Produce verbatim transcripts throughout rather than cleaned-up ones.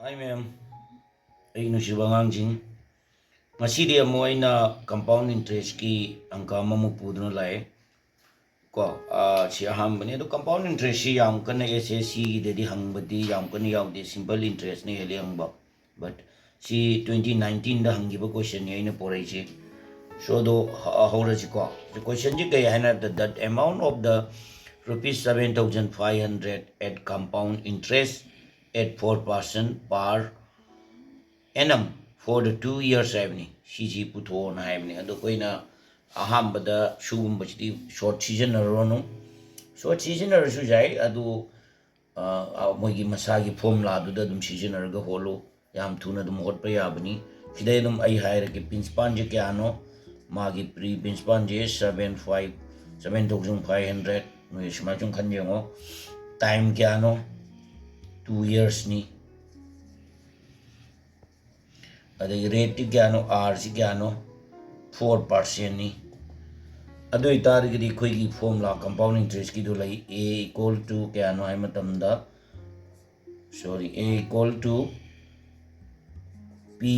Hi ma'am, ꯑꯩ ꯅꯨꯡꯁꯤꯕ ꯑꯉꯥꯡꯁꯤꯡ, ꯉꯁꯤꯗꯤ ꯑꯃꯨꯛ ꯑꯩꯅ compound interestꯀꯤ ꯑꯪꯀ ꯑꯃꯃꯨꯛ ꯄꯨꯗꯨꯅ ꯂꯥꯛꯑꯦ꯫ ꯀꯣ, ꯑꯥ, ꯁꯤ ꯑꯍꯥꯟꯕꯅꯤ꯫ ꯑꯗꯣ compound interestꯁꯤ ꯌꯥꯝ ꯀꯟꯅ S S Cꯒꯤꯗꯗꯤ ꯍꯪꯕꯗꯤ ꯌꯥꯝ ꯀꯟꯅ ꯌꯥꯎꯗꯦ, simple interestꯅ ꯍꯦꯜꯂꯤ ꯍꯪꯕ꯫ But ꯁꯤ twenty nineteenꯗ ꯍꯪꯈꯤꯕ questionꯅꯤ ꯑꯩꯅ ꯄꯣꯔꯛꯏꯁꯦ꯫ So ꯑꯗꯣ ꯍ-, ꯍꯧꯔꯁꯤꯀꯣ꯫ The questionꯁꯤ ꯀꯩ ꯍꯥꯏꯅ ꯍꯥꯏꯕꯗ, that amount of the rupees seven thousand five hundred at compound interest at four percent per annum for the two years ꯍꯥꯏꯕꯅꯤ꯫ ꯁꯤꯁꯤ ꯄꯨꯊꯣꯛꯑꯣꯅ ꯍꯥꯏꯕꯅꯤ꯫ ꯑꯗꯣ ꯑꯩꯈꯣꯏꯅ ꯑꯍꯥꯟꯕꯗ ꯁꯤꯒꯨꯝꯕꯁꯤꯗꯤ short ꯁꯤꯖꯤꯟꯅꯔꯨꯔꯅꯨ꯫ Short ꯁꯤꯖꯤꯟꯅꯔꯁꯨ ꯌꯥꯏ, ꯑꯗꯨ, ꯑ, ꯑ, ꯃꯣꯏꯒꯤ ꯃꯁꯥꯒꯤ formulaꯗꯨꯗ ꯑꯗꯨꯝ ꯁꯤꯖꯤꯟꯅꯔꯒ ꯍꯣꯠꯂꯨ꯫ ꯌꯥꯝ ꯊꯨꯅ ꯑꯗꯨꯝ ꯍꯣꯠꯄ ꯌꯥꯕꯅꯤ꯫ ꯁꯤꯗꯩ ꯑꯗꯨꯝ ꯑꯩ ꯍꯥꯏꯔꯒꯦ, principalꯁꯦ ꯀꯌꯥꯅꯣ? ꯃꯥꯒꯤ pre principalꯁꯦ seven five, seven thousand five hundred꯫ ꯅꯣꯏ ꯁꯨꯃꯥꯏꯅ ꯁꯨꯝ ꯈꯟ ꯌꯦꯡꯉꯣ꯫ Time ꯀꯌꯥꯅꯣ? Two yearsꯅꯤ꯫ ꯑꯗꯒꯤ rateꯇꯤ ꯀꯌꯥꯅꯣ? Rꯁꯤ ꯀꯌꯥꯅꯣ? Four percentꯅꯤ꯫ ꯑꯗꯨ ꯑꯣꯏꯇꯥꯔꯒꯗꯤ ꯑꯩꯈꯣꯏꯒꯤ formula compound interestꯀꯤꯗꯨ ꯂꯩ, A equal to ꯀꯌꯥꯅꯣ ꯍꯥꯏ ꯃꯇꯝꯗ, sorry, A equal to P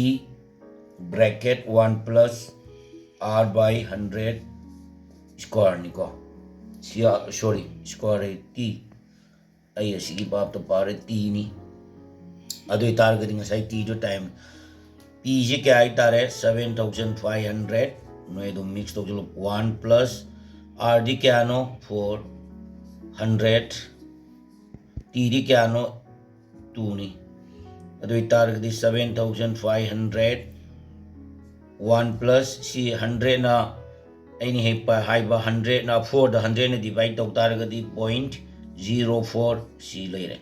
bracket one plus R by hundred squareꯅꯤꯀꯣ꯫ ꯁꯤ, sorry, square T꯫ ꯑꯩ ꯑꯁꯤꯒꯤ ꯚꯥꯞꯇ ꯄꯥꯔꯦ, Tꯅꯤ꯫ ꯑꯗꯨ ꯑꯣꯏꯇꯥꯔꯒꯗꯤ ꯉꯁꯥꯏ Tꯗꯣ time, Pꯁꯦ ꯀꯌꯥ ꯍꯥꯏꯇꯥꯔꯦ? Seven thousand five hundred꯫ ꯅꯣꯏ ꯑꯗꯨꯝ mix ꯇꯧꯁꯤꯜꯂꯨ꯫ One plus Rꯗꯤ ꯀꯌꯥꯅꯣ? Four hundred꯫ Tꯗꯤ ꯀꯌꯥꯅꯣ? Twoꯅꯤ꯫ ꯑꯗꯨ ꯑꯣꯏꯇꯥꯔꯒꯗꯤ seven thousand five hundred, one plus ꯁꯤ hundredꯅ, ꯑꯩꯅ ꯍꯦꯛ ꯄ-, ꯍꯥꯏꯕ hundredꯅ fourꯗ hundredꯅ divide ꯇꯧ ꯇꯥꯔꯒꯗꯤ point zero four ꯁꯤ ꯂꯩꯔꯦ꯫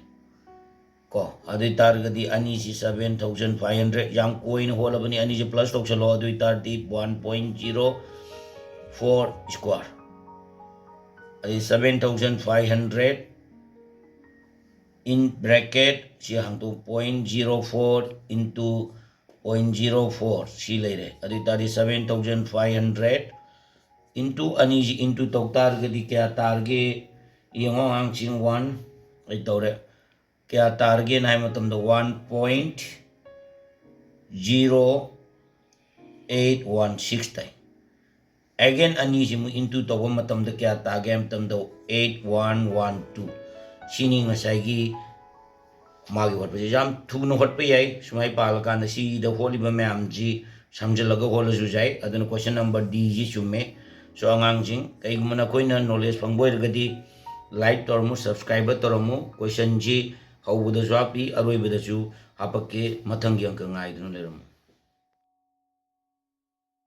ꯀꯣ, ꯑꯗꯨ ꯑꯣꯏꯇꯥꯔꯒꯗꯤ ꯑꯅꯤꯁꯤ seven thousand five hundred, ꯌꯥꯝ ꯀꯣꯏꯅ ꯍꯣꯠꯂꯕꯅꯤ, ꯑꯅꯤꯁꯤ plus ꯇꯧꯁꯜꯂꯣ, ꯑꯗꯨ ꯑꯣꯏꯇꯥꯔꯗꯤ one point zero four square꯫ ꯑꯗꯩ seven thousand five hundred in bracket ꯁꯤ ꯍꯥꯡꯇꯣꯛ, point zero four into point zero four ꯁꯤ ꯂꯩꯔꯦ꯫ ꯑꯗꯨ ꯑꯣꯏꯇꯥꯔꯗꯤ seven thousand five hundred into ꯑꯅꯤꯁꯤ into ꯇꯧ ꯇꯥꯔꯒꯗꯤ ꯀꯌꯥ ꯇꯥꯔꯒꯦ? ꯌꯦꯡꯉꯣ ꯑꯉꯥꯡꯁꯤꯡ, one, ꯑꯩ ꯇꯧꯔꯦ, ꯀꯌꯥ ꯇꯥꯔꯒꯦꯅ ꯍꯥꯏꯕ ꯃꯇꯝꯗ one point zero eight one six ꯇꯥꯏ꯫ Again ꯑꯅꯤꯁꯤ ꯑꯃꯨꯛ into ꯇꯧꯕ ꯃꯇꯝꯗ ꯀꯌꯥ ꯇꯥꯒꯦ ꯍꯥꯏꯕ ꯃꯇꯝꯗ eight one one two꯫ ꯁꯤꯅꯤ ꯉꯁꯥꯏꯒꯤ ꯃꯥꯒꯤ ꯍꯣꯠꯄꯁꯦ꯫ ꯌꯥꯝ ꯊꯨꯅ ꯍꯣꯠꯄ ꯌꯥꯏ꯫ ꯁꯨꯃꯥꯏꯅ ꯄꯥꯜꯂꯀꯥꯟꯗ ꯁꯤꯗ ꯍꯣꯠꯂꯤꯕ ꯃꯌꯥꯝꯁꯤ ꯁꯝꯖꯤꯜꯂꯒ ꯍꯣꯠꯂꯁꯨ ꯌꯥꯏ꯫ ꯑꯗꯨꯅ question number D ꯁꯤ ꯆꯨꯝꯃꯦ꯫ So ꯑꯉꯥꯡꯁꯤꯡ, ꯀꯩꯒꯨꯝꯕ ꯅꯈꯣꯏꯅ knowledge ꯐꯪꯕ ꯑꯣꯏꯔꯒꯗꯤ like ꯇꯧꯔꯝꯃꯨ, subscribe ꯇꯧꯔꯝꯃꯨ꯫ Questionꯁꯤ ꯍꯧꯕꯗꯁꯨ ꯍꯥꯞꯄꯤ, ꯑꯔꯣꯏꯕꯗꯁꯨ ꯍꯥꯞꯄꯛꯀꯦ꯫ ꯃꯊꯪꯒꯤ ꯑꯪꯀ ꯉꯥꯏꯗꯨꯅ ꯂꯩꯔꯝꯃꯨ꯫